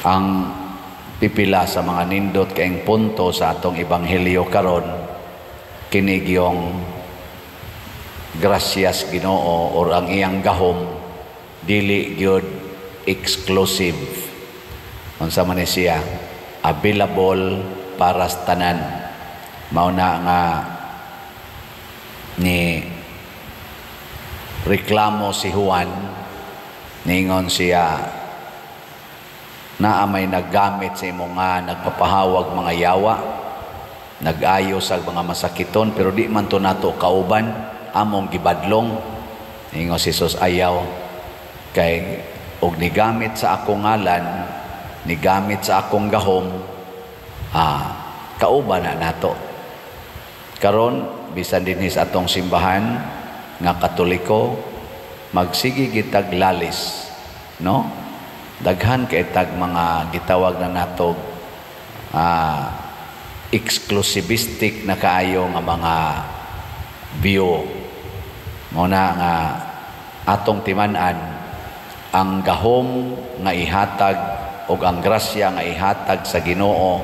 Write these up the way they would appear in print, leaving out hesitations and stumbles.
Ang pipila sa mga nindot kaayong punto sa atong ebanghelyo karon, kini gyung grasyas Ginoo or ang iyang gahom dili gyud exclusive. Unsa man ni siya? Available para sa tanan. Mao na nga ni reklamo si Juan, ningon siya, "Naa may naggamit sa imo nga nagpapahawag mga yawa, nag-ayo sa mga masakiton, pero di man to nato kauban, among gibadlong." Ingon si Jesus, "Ayaw, kay og nigamit sa akong ngalan, nigamit sa akong gahom, kauban na nato." Karon, bisan dinhi sa atong simbahan nga Katoliko, magsige gitag lalis, no? Daghan kay tag mga gitawag na nato exclusivistic na kaayo nga mga view. Mao na nga atong timan-an ang gahom nga ihatag o ang grasya nga ihatag sa Ginoo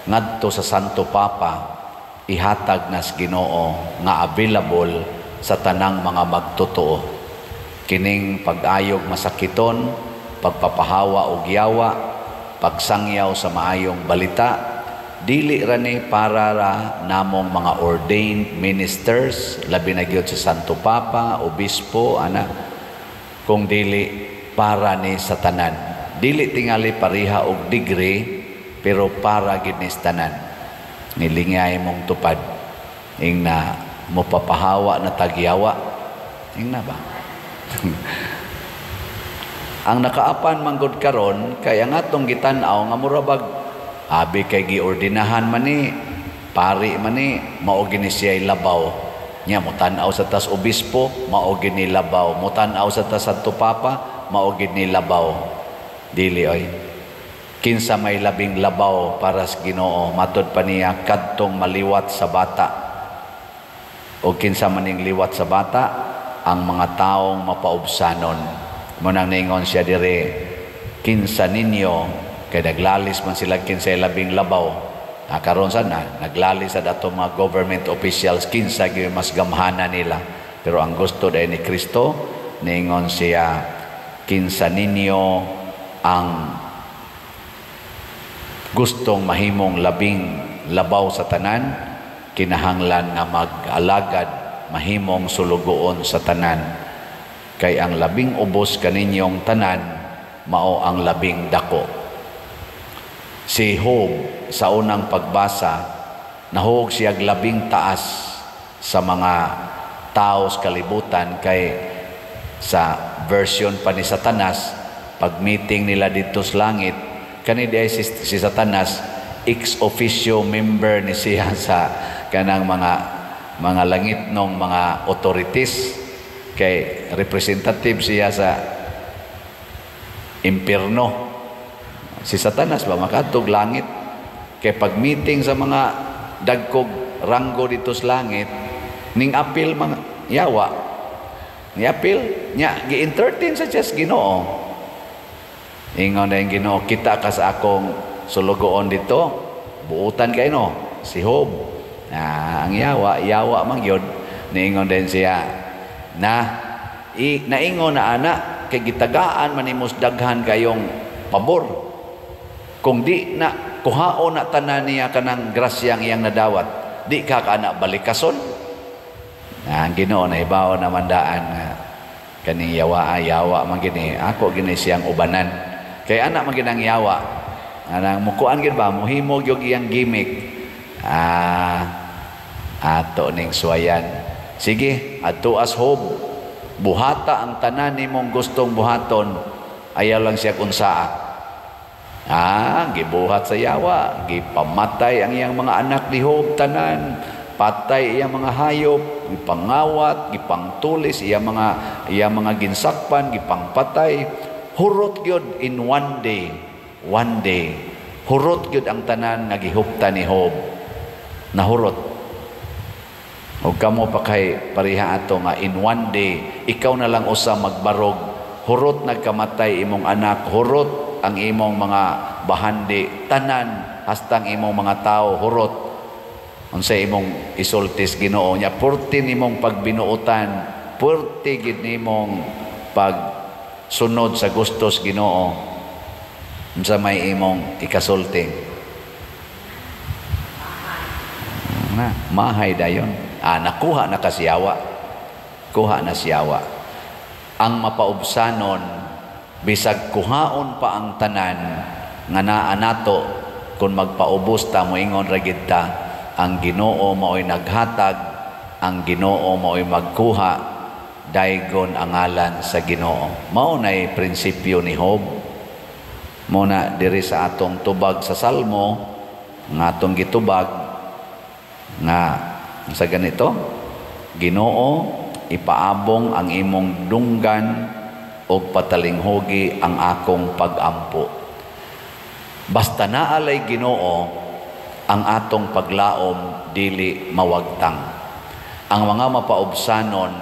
ngadto sa Santo Papa, ihatag nas Ginoo nga available sa tanang mga magtotoo. Kining pag-ayog masakiton, pagpapahawa og yawa, pagsangyaw sa maayong balita, dili ra ni para ra namong mga ordained ministers, labi na gyud sa Santo Papa, obispo ana, kung dili para ni sa tanan. Dili tingali pareha og degree, pero para gid ni sa tanan. Nilingay mong tupad, ing na mopapahawa na tagyawa, ing na ba? Ang nakaapan manggod karon kay ang atong gitan-aw nga mura bag abi kay giordinahan man ni, pari man ni, mao gini siya labaw nya. Motan-aw sa tas obispo, mao gini labaw. Motan-aw sa tas Santo Papa, mao gini labaw. Dili oy. Kinsa may labing labaw para sa Ginoo? Matod pa niya, kadtong maliwat sa bata. O kinsa maning liwat sa bata? Ang mga taong mapaubsanon. Mao nang ningon siya dire, kinsa ninyo, kay naglalis man sila kinsay labing labaw. Ah, karon sana naglalis sa dato mga government officials kinsa gyud mas gamhana nila. Pero ang gusto dahil ni Kristo, ningon siya, kinsa ninyo ang gustong mahimong labing labaw sa tanan, kinahanglan nga mag-alagad, mahimong sulugoon sa tanan. Kay ang labing ubos kaninyong tanan, mao ang labing dako. Si Job, sa unang pagbasa, nahug siya labing taas sa mga tao sa kalibutan, kay sa version pa ni Satanas, pag meeting nila dito sa langit, kani di ay si Satanas ex officio member ni siya sa kanang mga langit nong mga authorities, kay representative siya sa impierno. Si Satanas ba makadtog langit? Kay pag meeting sa mga dagkog ranggo dito sa langit, ning apil mga yawa, ni apil nya, gi-entertain sa siya sa Ginoo. Ingon na yung Ginoo, "Kita ka sa akong sulugoon dito, buutan kay no si Job." Na ang yawa, yawa man gyud. Niingon din siya na naingon na ana kay gitagaan man nimo daghan kayong pabor. Kung di na kuhaon na tanan niya kanang grasyang iyang nadawat, di ka kana balikason? Na ang Ginoo nahibaw naman daan nga kaning yawa, yawa man gini, ako gini siyang ubanan. Kay anak man ginang yawa, anang mukuan gid ba, muhimo gyud iyang gimmick. Ato ning suwayan. "Sige, adto as Job, buhata ang tanan nimong gustong buhaton, ayaw lang siya kunsaa." Gibuhat sa yawa, gipamatay ang iyang mga anak ni Job tanan, patay iyang mga hayop, gipangawat, gipangtulis iyang mga ginsakpan, gipangpatay. Hurot gyud in one day. One day. Hurot gyud ang tanan nga gihupta ni Job. Nahurot. O kamo pa kay pareha ato nga in one day, ikaw na lang usa magbarog, hurot nagkamatay imong anak, hurot. ang imong mga bahandi, tanan, hastang imong mga tao hurot. Unsa imong isultis Ginoo nya? Purti nimong pagbinuotan, purti gid nimong pagsunod sa gustos Ginoo. Unsa may imong ikasulti? Na, mahay dayon. Ah, nakuha na ka siyawa. Kuha na siyawa. Ang mapaubsanon, bisag kuhaon pa ang tanan nga naa nato, kung magpaubos ta, moingon ra gid ta, ang Ginoo maoy naghatag, ang Ginoo maoy magkuha, daygon ang ngalan sa Ginoo. Mao nay prinsipyo ni Job. Mo na diri sa atong tubag sa Salmo nga atong gitubag nga sa ganito, "Ginoo, ipaabong ang imong dunggan og patalinghugi ang akong pagampo." Basta naalay Ginoo, ang atong paglaom dili mawagtang. Ang mga mapaubsanon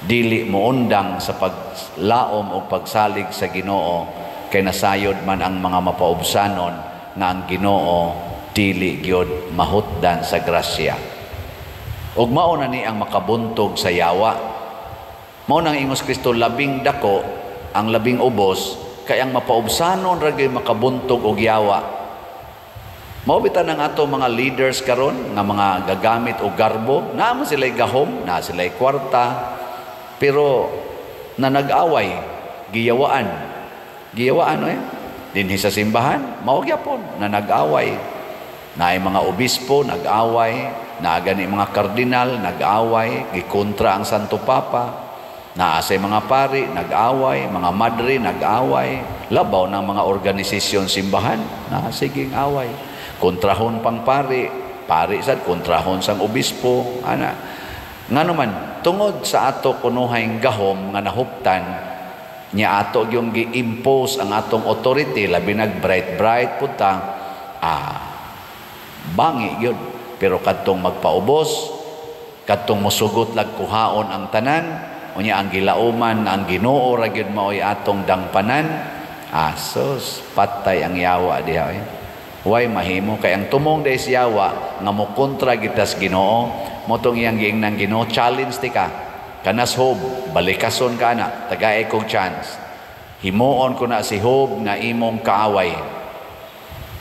dili moundang sa paglaom o pagsalig sa Ginoo, kay nasayod man ang mga mapaubsanon nga ang Ginoo dili gyud mahutdan sa grasya. Ug mao na ni ang makabuntog sa yawa. Mao nang ingos Kristo, labing dako ang labing ubos, kay ang mapaubsanon ra gyud makabuntog og yawa. Mao bitan ang ato mga leaders karon nga mga gagamit og garbo, naa man sila'y gahom, naa sila'y kwarta, pero na nag-away, giyawaan. Giyawaan eh. Dinhi sa simbahan, mao gyapon na nag-away. Naay mga obispo nag-away, naa gani mga kardinal nag-away, gikontra ang Santo Papa. Naa say mga pari nag-away, mga madre nag-away, labaw ng mga organisasyon simbahan, naa siging away. Kontrahon pang pari, pari sad kontrahon sang obispo, ana. Ngano man, tungod sa ato kunuhay gahom nga nahuptan nya, ato yung gi-impose ang atong authority, labi nag bright bright pud ta, bangi gyud. Pero kadtong magpaubos, kadtong mosugot lag kuhaon ang tanan, unya ang gilauman ang Ginoo ra gyud maoy atong dangpanan, asos, patay ang yawa diha eh. Way mahimo, kay ang tumong dahil sa yawa nga mokontra gitas Ginoo, motong iyang giingnan Ginoo, "Challenge ti ka kanas Job, balikason ka na, tagay kog chance, himuon ko na si Job nga imong kaaway."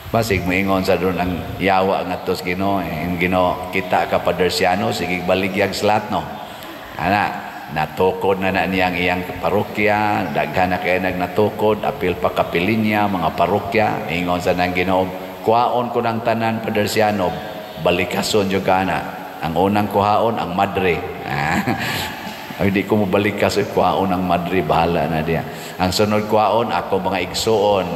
Basig moingon sa doon ang yawa ngadto sa Ginoo eh. Ang Ginoo, "Kita ka, Padersiano, sige baligyag slat no." Ana, natukod na na niyang iyang parokya, daghan na kay nagnatukod, apil pa kapilinya, mga parokya. Ingon sa nang Ginoo, "Kuhaon ko ng tanan, Padersiano, balikason jud ka na." Ang unang kuhaon, ang madre. Ay, di ko mobalikas, kuhaon ang madre, bahala na diya. Ang sunod kuhaon, ako mga igsuon.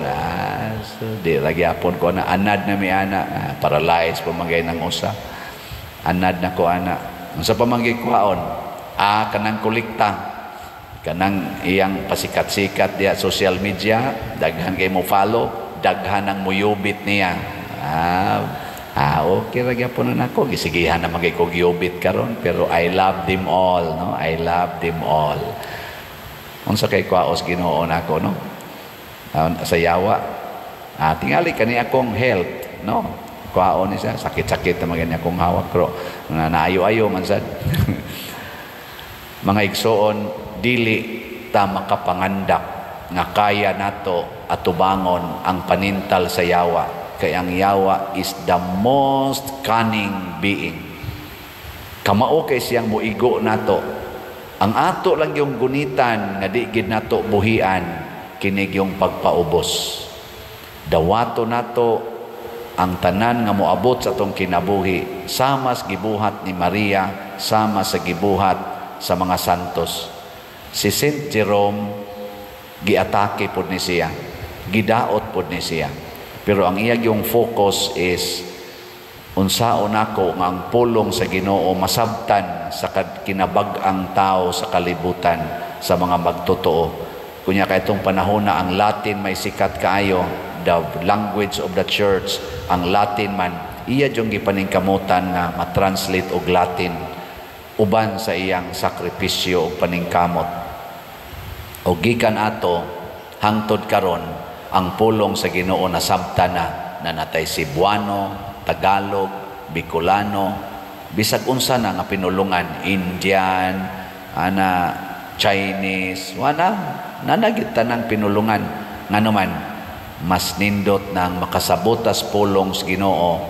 So, di lagi apon ko na, anad na mi ana, paralyzed pamagay ng usa. Anad na ko ana. Ang sa pamanggay kuhaon, kanang kolekta, kanang iyang pasikat-sikat diya social media, daghan kay mo follow, daghan ang muyubit niya. Okay ra gyapon na nako, gisigihan na magay ko giyubit karon, pero I love them all, no? I love them all. Unsa kay kwaos Ginoo nako, no? Sa yawa. Tingali kani akong health, no? Kwaon ni siya, sakit-sakit na magani akong hawak, pero na naayo-ayo man sad. Mga igsoon, dili ta makapangandak nga kaya nato atubangon ang panintal sa yawa, kay ang yawa is the most cunning being. Kamao kay siyang muigo nato. Ang ato lang yung gunitan nga di gid nato buhian kinig yung pagpaubos. Dawato nato ang tanan nga moabot sa atong kinabuhi sama sa gibuhat ni Maria, sama sa gibuhat sa mga santos. Si Saint Jerome, giatake pod ni siya, gidaot pod ni siya. Pero ang iya yung focus is unsaon nako nga ang pulong sa Ginoo masabtan sa kinabag-ang tao sa kalibutan, sa mga magtotoo. Kunya kay itong panahon na ang Latin may sikat kaayo, the language of the church, ang Latin man, iya yung gipaningkamutan nga matranslate og Latin uban sa iyang sakripisyo og paningkamot. O gikan ato hangtod karon, Ang pulong sa Ginoo nasabta na nanatay Cebuano, Tagalog, Bicolano, bisag unsa na nga pinulungan, Indian, ana, Chinese, wala nanagit tanang pinulungan. Ngano man mas nindot nang makasabotas pulong sa Ginoo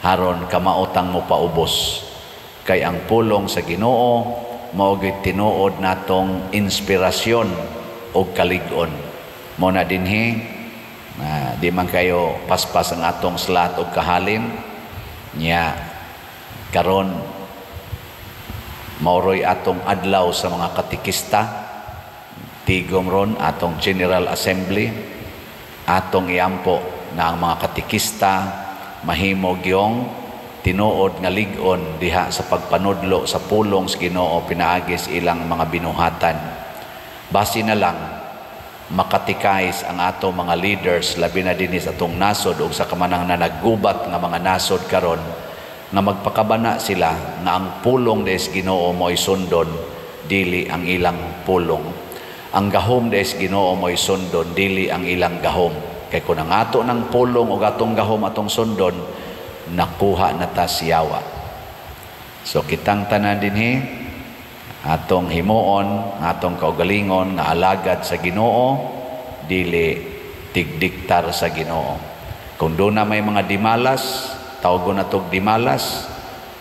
haron kamaotang mo paubos, kay ang pulong sa Ginoo mao gyud tinuod natong inspirasyon og kalig-on. Mo na dinhi na di man kayo paspas ang atong slot og kahalin nya karon. Mauroy atong adlaw sa mga katikista, tigom ron atong General Assembly. Atong iampo na ang mga katikista mahimo gyong tinuod nga lig-on diha sa pagpanudlo sa pulong sa Ginoo pinaagis ilang mga binuhatan. Basi na lang makatikais ang ato mga leaders, labi na dinhi sa atong nasod ug sa kamanang na naggubat nga mga nasod karon, nga magpakabana sila nga ang pulong des Ginoo mo'y sundon, dili ang ilang pulong. Ang gahom des Ginoo mo'y sundon, dili ang ilang gahom. Kay kung ang ato ng pulong o atong gahom atong sundon, nakuha na ta siyawa. So kitang tanan dinhi, atong himuon atong kaugalingon nga alagad sa Ginoo, dili tigdiktar sa Ginoo. Kung doon na may mga dimalas, tawgon na tog dimalas,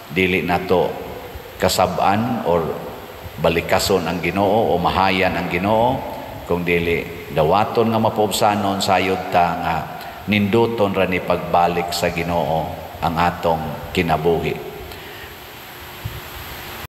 dili nato kasab-an or balikason ang Ginoo o mahayan ang Ginoo, kung dili dawaton nga mapaubsanon sayod ta nga ninduton ra ni pagbalik sa Ginoo ang atong kinabuhi.